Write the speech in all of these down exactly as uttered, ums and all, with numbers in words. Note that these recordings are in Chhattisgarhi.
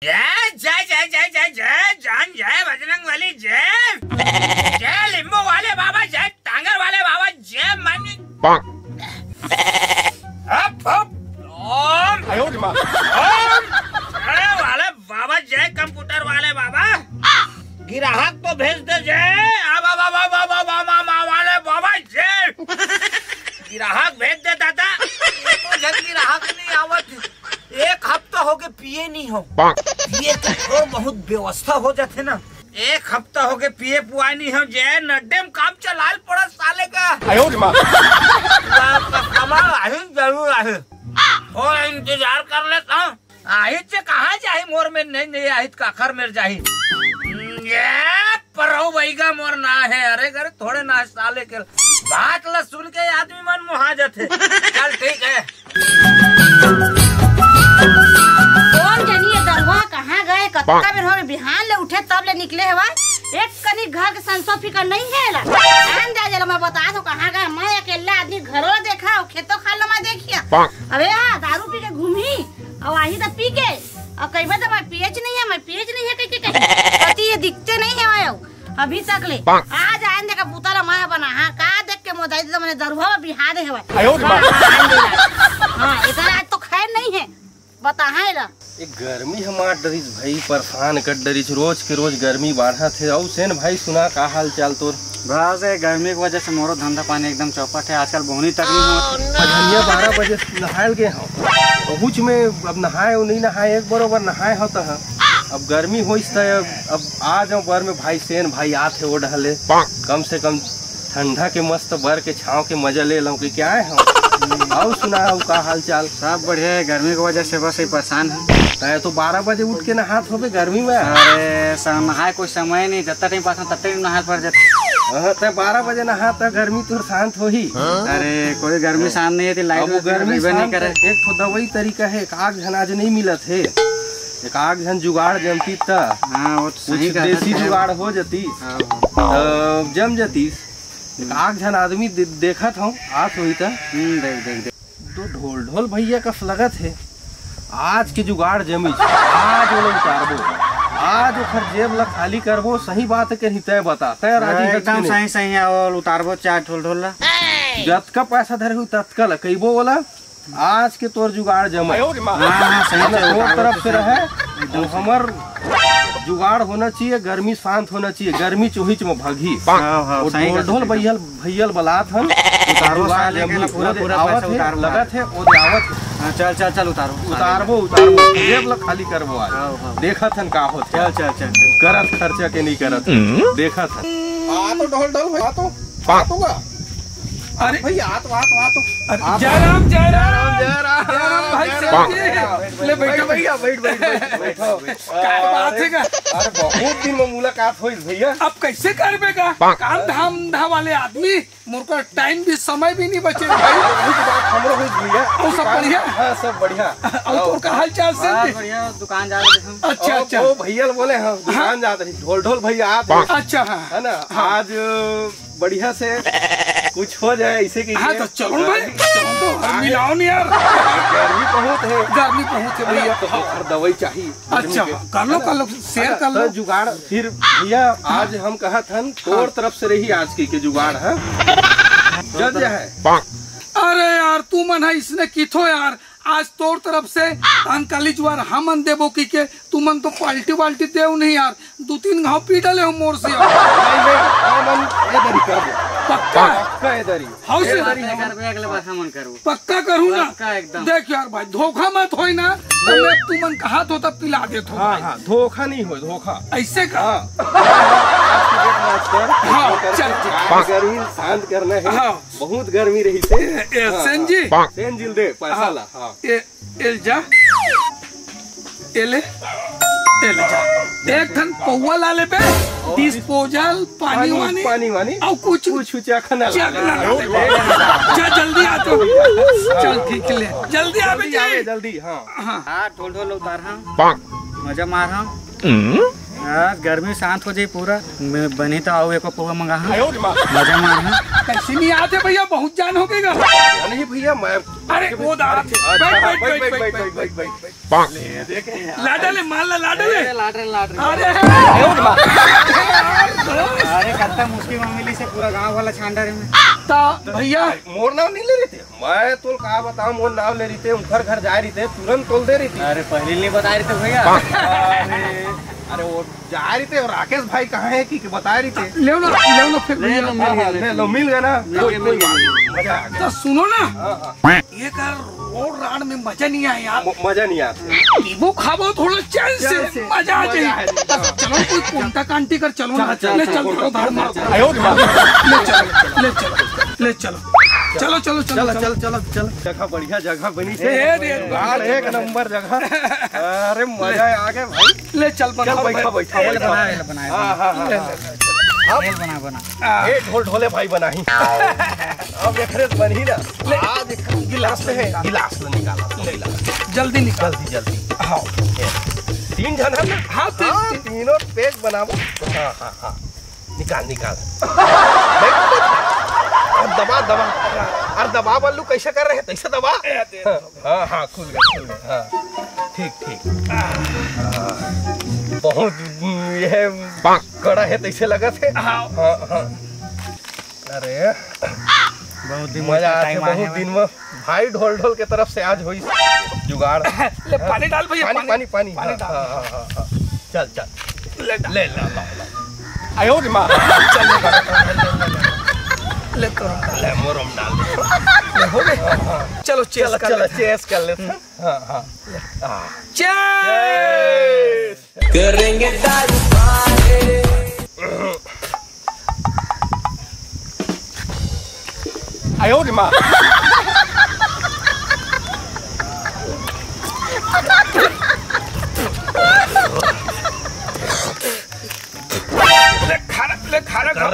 जय जय जय जय जय जय जान जय बजरंग बली जय। जय लिंबू वाले बाबा, जय टांगर वाले बाबा, जय मानी। हप, हप, ओम। ओम। जय वाले बाबा, जय कंप्यूटर वाले बाबा। गिराहक तो भेज दे जय। अब, अब, अब, अब, अब, अब, अब, अब वाले बाबा जय। गिराहक भेज दे दादा। एको झन गिराहक नहीं आवत। एक हफ्ता हो गए पिए नहीं हो। पिए के थोड़ बहुत व्यवस्था हो जाते ना। एक हफ्ता हो गए पिए पुआए नहीं हो जय। नड्डे में काम चलाल पड़ा साले का। आयो रे माँ। कमाल आही जरूर आही। थोड़ा इंतजार कर लेता हूँ। आहित से कहाँ जाही मोर में नहीं, नहीं आहित काखर मेर जाही। ये परौ बैगा मोर ना है। अरे घर थोड़े ना है साले के। बात ला सुन के आदमी मन मोहा जाथे। चल ठीक है। कौन जनी ये दरुहा कहाँ गए? कतका बेर हो गए, बिहान ले उठे तब ले निकले हवा। एक कनी घर के संसो फिकर नहीं है ला। आन जा जला मैं बता दो कहाँ गए। मैं अकेला आदमी घरो देखा, खेतो खाल ला मैं देखिया। अबे हाँ, दारू पी के घूमी। अउ आही त पी के, अउ कहिबे त मैं पियेच नहीं है, मैं पियेच नहीं है कहिके कही। कति ये दिखते नहीं है वो अभी तक ले। आज आन देखा पुता ला मैं बना, हाँ, का देख के मोदाई दे मने दरुहा बिहा दे हवय। आयो रे माँ। हाँ, एकर आज तो खैर नहीं है, बता है ला। ये गर्मी हमार डरिस भाई, परेशान कर डरिस, रोज के रोज गर्मी बाढ़त है। अउ सेन भाई सुना, का हाल चाल तोर? बस ये गर्मी की वजह से मोरो धंधा पानी एकदम चौपट है, आजकल बोहनी तक नहीं होत। अजनिया बारह बजे नहायल गए हो, पहुँच में अब नहाए हो नहीं नहाए, एक बरोबर नहाए हो तो है। अब गर्मी होइस त अब, अब आ जाओ बर में भाई, सेन भाई आत है वो डहले, कम से कम ठंडा के मस्त बर के छाँव के मजा ले लो कि क्या है हम। अउ सुना हो का हाल चाल? सब बढ़िया है, गर्मी की वजह से बस ये परेशान है। तय तो बारह बजे उठ के नहात होबे गर्मी में। अरे सर, नहाए कोई समय नहीं, जत्ता टाइम पास तत्ते टाइम नहाए पड़ जाता। हाँ, तय बारह बजे नहात गर्मी तोर शांत होही। अरे कोई गर्मी शांत नहीं है, लाइट अब वो गर्मी रहबे नहीं शांत करे। एक ठो दवाई तरीका है, एक आग झन आज नहीं मिलत है, एक आग झन जुगाड़ जमती त हाँ, वो तो कुछ सही कहा देसी था। जुगाड़ हो जाती। हाँ, हाँ। त जम जातीस। एक आग झन आदमी दे-, देखत हूँ, आस होई त। हम्म, देख, देख, देख। दो ढोल ढोल भैया कस लगत है। आज के जुगाड़ जमीच, आज ओला उतारबो, आज ओखर जेब ला खाली करबो। सही बात कही तय बता, तय राजी हाँ, हस एकदम कि नहीं? सही, सही है, वो उतारबो चार ढोल ढोल ला। जतका पैसा धरे हो ततका ला कहिबो ओला, आज के तोर जुगाड़ जमा। हाँ, हाँ, सही है, तोर उतारबो तरफ तो से सही। रहे, एकदम वो सही। हमर जुगाड़ होना चाहिए, गर्मी शांत होना चाहिए, गर्मी चोहिच में भागी। हाँ, हाँ, वो सही ढोल कहा ढोल सही। भैया भैया ल बलात हन। उतारो जुगाड़ साले जम के ना, पूरा, पूरा आवत पैसा है, उतारो। लगत है, ओदे आवत है। हाँ, चल, चल, चल, उतारो। उतारबो, उतारबो। जेब ला खाली करबो आज। हाँ, हाँ। देखत हन का होत है। चल, चल, चल। करत खर्चा के नहीं करत। हम्म। देखत हन। आ तो ढोल ढोल भाई, आ तो, आ तो का? अरे भैया, आ तो, आ तो, आ तो। अरे, आ तो। जय राम, जय राम। जय राम, जय राम। जय राम भाई जय साहब राम। जी। ले बैठो। भैया, बैठ, बैठ, बैठ, बैठ। बैठो। का बात है का? अरे, बहुत दिन में मुलाकात होइस भैया। अब कैसे करबे का? काम धाम धा वाले आदमी। मोर कर टाइम भी, समय भी नहीं बचे भाई। वही तो बात हमरो होइस भैया। और सब बढ़िया? हाँ, सब बढ़िया। और तोर का हाल चाल से? बहुत बढ़िया, दुकान जा रहे थे हम। अच्छा, और अच्छा। वो भैया बोले, हाँ, दुकान जात रही, ढोल ढोल भैया आत रही। अच्छा, हाँ। है ना? हाँ। आज बढ़िया से कुछ हो जाए, ऐसे कि हाँ, ये तो चलो भाई, चलो तो, हाँ, मिलाओ नहीं यार। गर्मी बहुत है। गर्मी बहुत है भैया। तो और दवाई चाहिए। अच्छा, कर लो, कर लो, शेयर कर लो। तो जुगाड़ फिर भैया, आज हम कहत हन, तोर तरफ से रही आज की के जुगाड़ है। जज है। अरे यार, तू मन है इसने किथो यार, आज तोर तरफ से धान काली जुआर हमन देबो की के, तू मन तो पाल्टी वाल्टी देव नहीं यार, दू तीन घाव पी डाले हो मोर से। नहीं, नहीं, हमन ये दरी करबो। पक्का? पक्का ये दरी। हाउ से? ये दरी हम करबे, अगले बार हमन करबो। पक्का करूँ ना? पक्का एकदम। देख यार भाई, धोखा मत होई ना, तो मैं तू मन कहा तो तब पिला देत हो हाँ, भाई। हाँ, धोखा नहीं हो, धोखा। ऐसे का? हाँ। आज की डेट में आजकल हाँ, चल, चल। आज गर्मी शांत करना है। हाँ। बहुत गर्मी रही से। ए, ए, हाँ, सेन जी। हाँ। सेन जिल दे, पैसा हाँ। ला। हाँ। ए, एल जा। एले। एल जा। एक ठन पौवा ला लेबे, और डिस्पोजल, पानी पानी, वानी, पानी वानी। और कुछ कुछ चखना ला। चखना ला लेबे। जा जल्दी आ तो। चल ठीक ले। जल्दी आबे जल्दी आवे, जी। जल्दी, हाँ। हाँ। हाँ, ढोल ढोल उतार हाँ। मजा मार हाँ। हम्म। आज गर्मी शांत हो जाई पूरा। मैं बनी तो आऊ एको पौवा मंगा हाँ। आयो रे माँ। मजा मार हाँ। कैसे नहीं आते भैया, बहुत जान हो गई गा। नहीं भैया, मैं अरे वो दार। अच्छा, बैठ, बैठ, बैठ, बैठ, बैठ, बैठ, बैठ। बैठ, बैठ। ले, देख। लाडले, मार ला, लाडले। अरे, लाडले, लाडले। अरे। अरे, कत्ता मुश्किल में मिली से पूरा गांव वाला छांडा रे में। ता भैया। मोर नाम नहीं ले रहे थे। मैं तोल का बताऊं, मोर नाम ले रही थे, उनकर घर जा रही थे, तुरंत तोल दे रही थी। अरे, पहले नहीं बता रहे थे भैया। अरे, अरे, वो जा रही थे, और राकेश भाई कहाँ है कि, कि बता रही थे। ले लो, ले लो फिर ले भैया। लो, मिल गया, हाँ, ले ले लो, मिल गया ना। मिल गया, कोई, मिल कोई गया। बात नहीं, मजा आ गया। तो सुनो ना। हाँ, हाँ। ये कर रोड राड में मजा नहीं आया यार। म-, मजा नहीं आता। नींबू खाबो थोड़ा चैन से, चैन से। मजा आ मजा जाए। आ जाए। तो चलो कोई कोंटा कांटी कर चलो ना। चल, चल, ले चल, चल, चलो, चल, धार मार। चल। आयो रे माँ। ले चलो, ले चलो, ले चलो। चलो, चलो, चलो, चलो, चलो। चलो, चलो, चलो। जगह बढ़िया जगह बनी ए, से। रे, रे, यार, एक नंबर जगह। अरे मजा आ गया भाई। ले चल, बना चल, भाई। बैठा, बैठा, ले, बैठा। बना, ले, बना, हाँ, हाँ, हाँ, ले, हाँ। ले। अब ले, बना, बना। हाँ। ए ढोल ढोले भाई बना ही। अब एकरे से बनही ना। ले। आज गिलास ले, गिलास ले निकाला, ले ला। जल्दी निकाल। जल्दी, जल्दी। हाँ। ये। तीन झन है ना? हाँ, तीन, हाँ, तीन। तीनों पैक बनाबो। हाँ, हाँ, हाँ। निकाल, निकाल। और दबा, दबा। और दबा बल्लू कैसे कर रहे हैं? तैसे दबा। ए, दे। हाँ, हाँ, खुल गया, खुल गया। हाँ। ठीक, ठीक। हाँ। बहुत, ये कड़ा है, तैसे लगा थे। हाँ। हाँ, हाँ। अरे, बहुत दिन मजा में आते, time आने बहुत में। दिन में भाई ढोल ढोल के तरफ से आज हुई जुगाड़। ले, पानी डाल भैया, पानी, पानी। पानी, पानी। पानी हाँ, डाल। हाँ, हाँ, हाँ, हाँ। चल, चल। ले डाल। ले, ले, ला, ला। आयो रे माँ। चल, ले, ले, ले, ले, ले। ले, तो डाल। ले, मोरम डाल। ले, हो गए? हाँ, हाँ। चलो, cheers चलो, कर चलो, लेते हैं। Cheers कर लेते हैं। हाँ, हाँ। हाँ। Cheers। करेंगे दारू पार्टी। आयो रे माँ। ले खाना, ले खाना खा।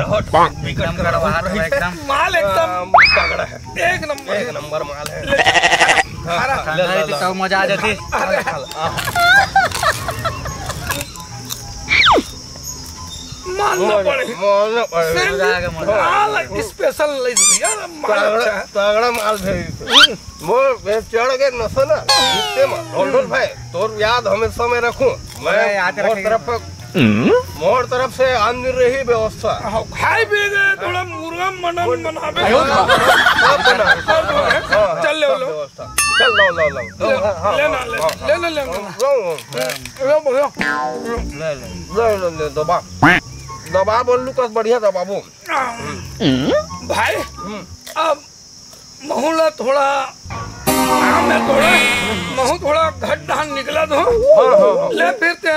एकदम गड़बड़ाहट है, एकदम। माल एकदम तगड़ा है। एक नंबर। एक नंबर माल है। ले, खा रहा। हाँ, ले, ले, ले। तो मजा आ जाती। अरे, खा ला। मानना पड़े। मानना पड़े। सैंडी, मजा आ गया, मजा आ गया। माल special ले भैया, माल तगड़ा, अच्छा है। तगड़ा माल भेज दे। मोर, मैं चढ़ के नशा ना, इतने में, ढोल ढोल भाई, तोर याद हमेशा में रखूं। मैं अरे, याद मोर रखेंगे। तरफ पर, मोर तरफ से आनंद रही व्यवस्था। हाँ, खाए पिए के थोड़ा मुर्गा मटन बनावे। आयो, सब बना। सब है। हाँ, हाँ, चल ले सब लो। व्यवस्था। चल, लाओ, लाओ, लाओ। ले, हाँ, हाँ, लेना, हाँ, ले, हाँ, लेना, हाँ। लेना। लाओ, लाओ। ले, ले। ले, ले, ले, दबा। दबा बोल लू, कस बढ़िया दबाबू। भाई, हम्म। अब महू ला थोड़ा काम है थोड़ा, महू थोड़ा घट धान निकला दो। हाँ, हाँ, हाँ। ले फिर ते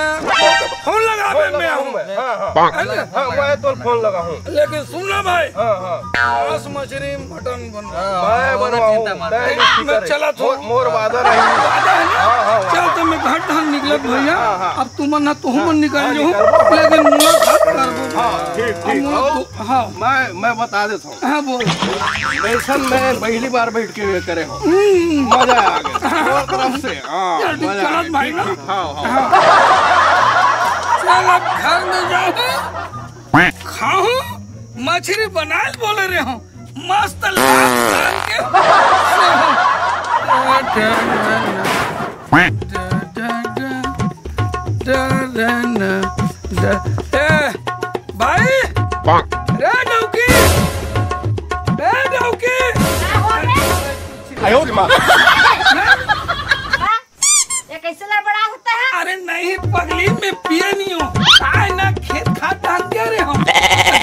फोन लगावे में आऊँ। हाँ, हाँ। है ना? हाँ, मैं तो फोन लगा हूँ। लेकिन सुन ना भाई, हाँ, हाँ। मांस मछली मटन बनवा। मैं बनवाऊँ, चिंता मत मैं कर। नहीं मैं फिकर है। चला तो। मोर, मोर वादा रही। वादा है ना? हाँ, हाँ, वादा। चल तो मैं घट धान निकला भैया, हाँ, हाँ। अब तुमन ना तुहू हाँ, मन निकल हाँ, जाओ, निकलबो। लेकिन मुलाकात करबो। हाँ, ठीक, अब ठीक। मुलाकात और तो, हाँ। मैं, मैं बता देता हूँ। हाँ, बोल। वैसन मैं पहली बार बैठ के ये करे हूँ। हम्म। मजा आ गया। और तरफ से, हाँ, चल, ठीक, मजा आ चल, गया। भाई ठीक, ना। ठीक, हाँ, हाँ। हाँ। चल, अब घर में जाओ, खाओ, मछली बनाए बोले रहे हो। मस्त लाल लाल के। ए, भाई! रे डौकी! ए, डौकी! आयो रे माँ। ये कैसे लड़बड़ा होता है? अरे नहीं पगली, मैं पिए नहीं हूँ। आए ना खेत खात धान दे रहे हम।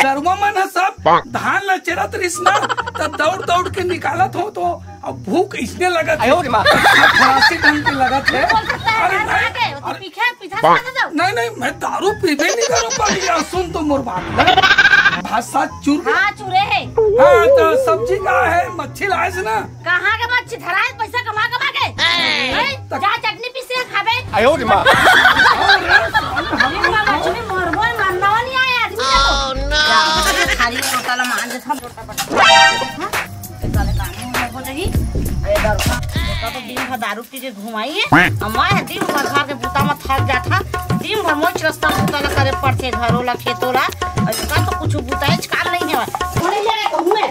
दरुआ मन ह सब धान ला चरत रिस ना, त दौड़ दौड़ के निकालत हो तो अब भूख इसने लगत है। आयो रे माँ। खलासी ढंग के लगत है। बोल सकता है, अरे भाई, नहीं, आगे, वो तो अरे पीछे, पीछे से नहीं, आगे जाओ। नहीं, नहीं, मैं दारू पीबे नहीं करूँ पगली। सुन तो मोर बात। भाषा चूर। हाँ, चूरे है। हाँ, तो सब्जी का है, मच्छी लाए से ना। कहाँ के मच्छी धराए, पैसा कमा कमा के? हैं? जा चटनी पीस के खाबे। आयो रे माँ। अरे, मछली मरबो, मरना नहीं आया आदमी का तो। जा, खाली लोटा ला मांज था, लोटा पटा। हाँ? ये साले काम नहीं हो जाही। अरे, दारू का, लोटा तो दिन भर दारू पी के घुमाई है। अब मैं दिन भर घर के बूता में थक जात हा। दिन भर मोच रस्ता बूता ला करे पड़थे, घरो ला, खेतो ला। और इसका तो कुछ बूता है, काम नहीं है। थोड़े ले रहे कहूँ मैं।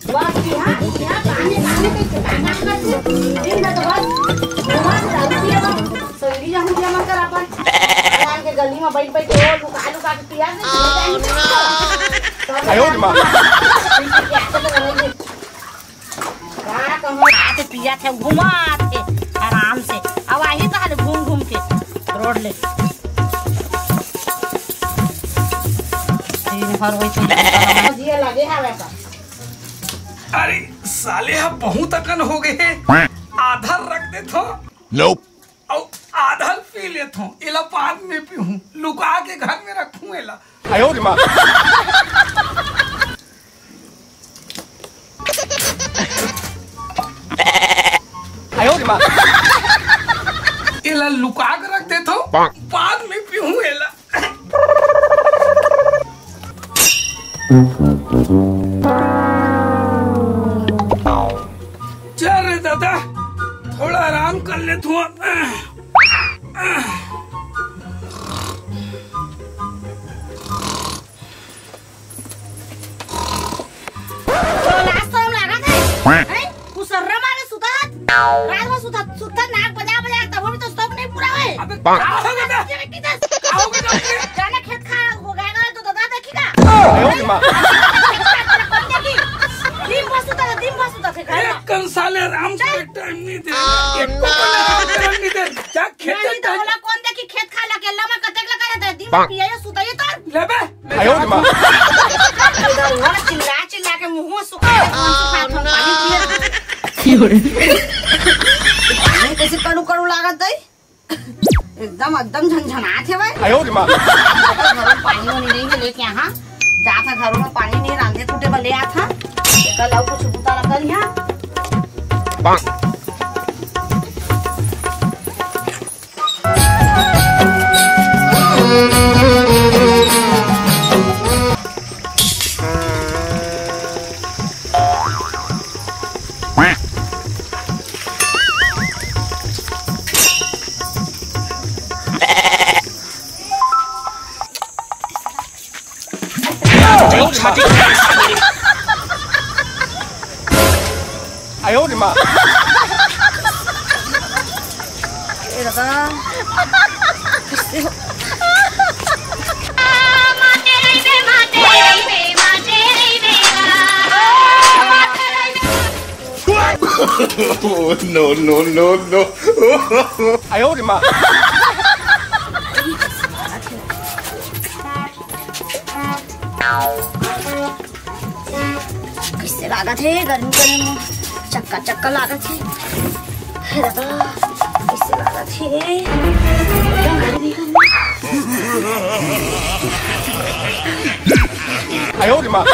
बस यहाँ, यहाँ पानी ना दिन भर तो बस घुमा, दारू पिया, संगी जहूँ पिया मन कर अपन। आराम के गली में बैठ बैठ के वो लुका लुका के पिया दे, आयो रे माँ। का कहूँ, खात पियत हे, घुमात हे आराम से। अब आही तो हाल घूम घूम के रोड ले। दिन भर वही चीज। जिया लगे हवे का? अरे साले, ह बहुत अकन हो गए हे। आधा रख देथों। Nope। अउ आधा पी लेथों। एला बाद में पीहूँ, लुका के घर में रखूँ एला। आयो रे माँ। आयो रे माँ। एला लुका के रख देथों, बाद में पीहूँ एला। चल रे दादा, थोड़ा आराम कर ले तू। तो लाज तो हम लागत है, हैं? कुसर्रा मारे सुतत, रात में सुतत, सुतत नाक बजा बजा, तब भी तो शौक नहीं पूरा होए। अबे, का हो गया? का हो गया? जाने खेत खा हो गया ना, तो दादा देखी का? आयो रे माँ। कौन देखी? दिन भर सुतत, दिन भर सुतत है घर में। एक कन साले आराम करे टाइम नहीं दे, एक को बोले आराम करे नहीं दे। जा खेत नहीं जा, तो बोला कौन देखी खेत खा ला के, लमा कतेक लगा रहता है, दिन भर पिया सुतइए तो। लेबे। आयो रे माँ। इधर उधर चिल्ला चिल्ला के मुंह सुखा, मुंह सुखा, थोड़ा पानी पिए। की हो रे? पानी कैसे कड़ू कड़ू लागत है? एकदम, एकदम झनझनात है भाई। आयो रे माँ। घर में पानी वानी नहीं है, लेके यहाँ जात है, घरों में पानी नहीं, रांधे कूटे बर ले आत है। कल और कुछ बूता लगल यहाँ। आयो रे माँ। ए दादा। Oh, no, no, no, no। आयो रे माँ। कैसे लागत हे गर्मी गर्मी में, चक्का चक्का लागत हे। हे दादा, कैसे लागत हे? एकदम गर्मी गर्मी। आयो रे माँ।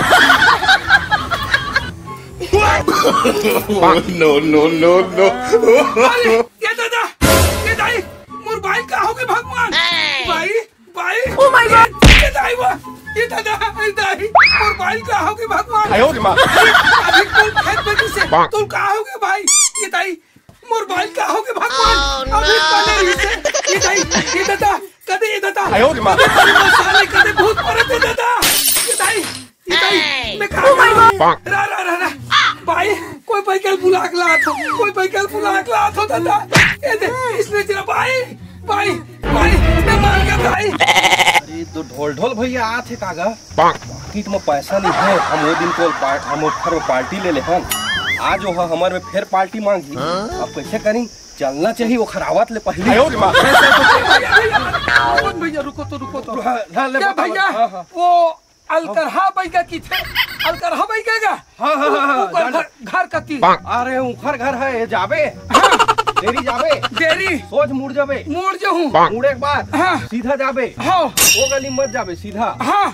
No, no, no, no। अरे, ये दादा, ये दाई, मोर बाई का होगे भगवान? बाई, बाई। Oh my God। ये दाई वा, ये दादा, ये दाई, मोर बाई का होगे भगवान? आयो रे माँ। अभी तू खेत में किसे, तू का होगे भाई? ये दाई, मोर बाई का होगे भगवान? अभी पहले ही से, ये दाई, ये दादा, कदे ये दादा, आयो रे माँ। कदे परी मसाले, कदे भूत परत हे दादा। ये दाई, ये दाई, मैं कहाँ गया? रा, रा, रा, रा। भाई, कोई भाई कल बुला के ला तो, कोई भाई कल बुला के ला तो दादा। ये दे, इसने तेरा भाई, भाई, भाई, मैं मर गया भाई। अरे, दो ढोल ढोल भैया आत हे कागा? पॉकेट में पैसा नहीं है, हम वो दिन को पार-, हम ओखर में पार्टी ले ले हन। आज वो ह-, हमर में फिर पार्टी मांगी। अब कैसे करी? चलना चाहिए, वो खरावत ले पहले। आयो रे माँ। भैया, भैया, रुको तो, रुको तो। हाँ, हाँ, ले क्या बताओ, भैया? हाँ, हाँ। वो अलकरहा बैगा की थे, अलकरहा बैगा का? हाँ, हाँ, हाँ, हाँ, ऊपर जान- घर, घर कती। अरे, उखर घर है, ये जाबे। हाँ। देरी जाबे। देरी। सोच मुड़ जाबे। मुड़ जाहूँ। मुड़े के बाद हाँ। सीधा जाबे। हाँ। वो गली मत जाबे, सीधा। हाँ।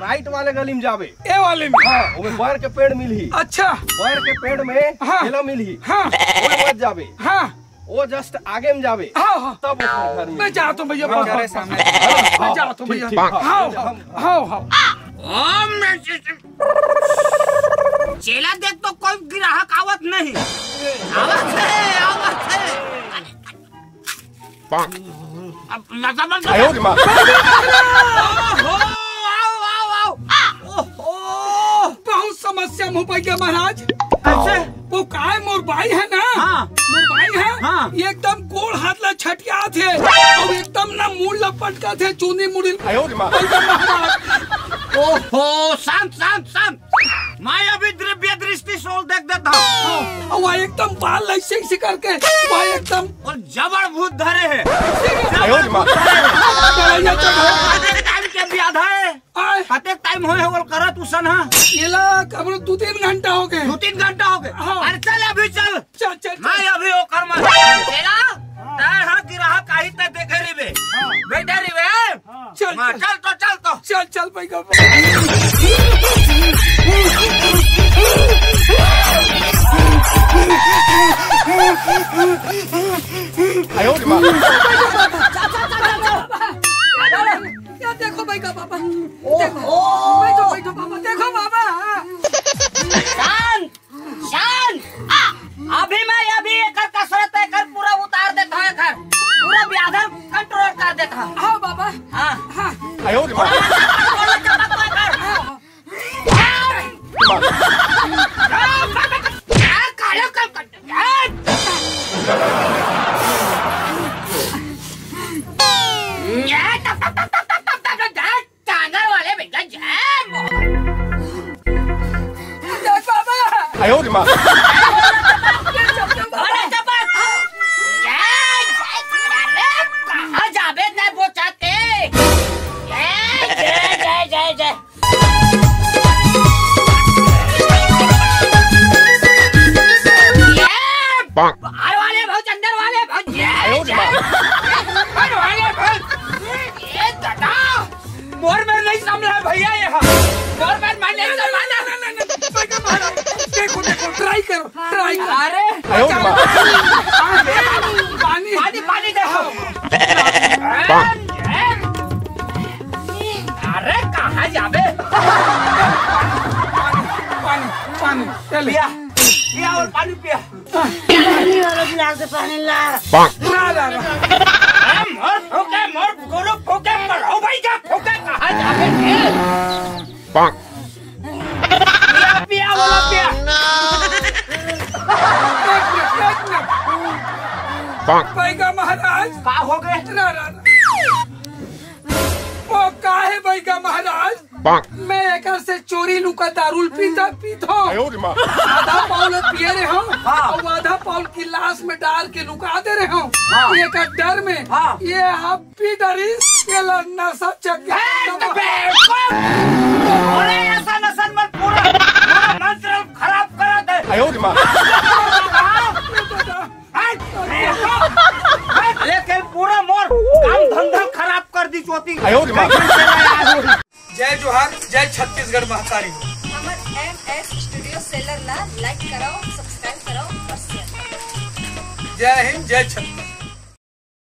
राइट वाले गली में जाबे। ए वाले में। हाँ, वो बर के पेड़ मिलही। अच्छा। बर के पेड़ में हाँ। केला मिलही। हाँ। वो मत जाबे। हाँ। वो जस्ट आगे में जाबे। हाँ, हाँ। तब वो घर में। मैं जाता हूँ भैया, हाँ, बहुत हाँ, बहुत। हाँ, मैं जाता हूँ ठीक, भैया। ठीक, हाँ, हाँ, हाँ। हाँ, हाँ। ओम नमः शिवाय। चेला देख तो कोई ग्राहक आवत नहीं। आवत है, आवत है। अब लता बंद कर। आयो रे माँ। ओहो, आओ, आओ, आओ। ओहो। बहुत समस्या में हो भैया महाराज। कैसे? वो काय मोर बाई हे ना? हाँ। मोर बाई हे? हाँ। ये एकदम गोड़ हाथ ला छटियाथे। अउ एकदम ना मुड़ ला पटकाथे, चुंदी मुड़ी। आयो रे माँ। एकदम महाराज। ओहो, शांत, शांत, शांत। मैं अभी दिव्य दृष्टि से देख देता हूँ। अउ वो एकदम बाल ऐसे, ऐसे करके, वो एकदम और जबड़ भूत धरे हे। आयो रे माँ। चलो, ये चलो। टाइम के भी आधा है। आय। कतेक टाइम होय हे ओला करत उसन ह? एला कमरो दू तीन घंटा हो गए। दू तीन घंटा हो गए? हाँ। अरे चल अभी चल। चल, चल, चल। मैं अभी ओकर मन तेला, तै ह गिराहक आही तै देखे रहिबे। हाँ। बैठे रहिबे। हाँ। चल, हाँ, चल। चल तो, चल तो। चल, चल, भाई, का आयो रे माँ। चल, चल, चल, चल। ये देखो भाई का पापा। देखो। ओहो। बैठो, बैठो पापा, देखो पापा। शांत, शांत। आ, अभी मैं अभी एकर कसरत, एकर पूरा उतार देता हूँ, एकर पूरा ब्याधर कंट्रोल कर देता हूँ। हाँ पापा। हाँ। हाँ। आयो रे माँ। बोलो चपक को एकर। हाँ। टांगर वाले भैया जय बोल। जय बाबा। आयो रे माँ। बोले चपक। जय, जय, अरे कहाँ जाबे न बोचाते। जय, जय, जय, जय, जय। ये बाहर वाले भौज, अंदर वाले भौज, ये, आयो रे माँ। बाहर वाले भौज, ये दादा, मोर मेर नहीं सामला है भैया, ये हा। मोर मेर मैं नहीं सामला। देखो, देखो, ट्राई करो। ट्राई कर। अरे, आयो रे माँ। पानी, पानी, पानी देखो। अरे, कहाँ जाबे? पानी, पानी, पानी, चल। पिया, पिया और पानी पिया। पानी वाला गिलास से पानी ला। ला, ला, ला। अरे, मोर फूके, मोर गुरु फूके, मरो भाई का फूके, कहाँ जाबे? पिया, पिया, बोलो, पिया। एक मिनट, एक मिनट। बैगा महाराज। का हो गए? ना, ना, ना। वो का हे बैगा महाराज? मैं एकर से चोरी लुका दारू पीता पीता हूँ। आधा पाउल पिए रहे हूँ हाँ। और आधा पाउल गिलास में डाल के लुका दे रहे हूँ। हाँ। एकर डर में हाँ। ये आप पी डरिस, ये ला नशा चढ़ गया। ए, तो बेवकूफ! अरे, ऐसा नशा मत पूरा, पूरा मंत्र खराब करा दे। आयो रे माँ। ए, बेवकूफ! लेकिन पूरा मोर काम धंधा खराब कर दी चोती। आयो रे माँ। जय जोहार, जय छत्तीसगढ़ महतारी। हमर एम एस स्टूडियो सेलर ला लाइक कराओ, सब्सक्राइब कराओ और शेयर कराओ। जय हिंद, जय छत्तीसगढ़।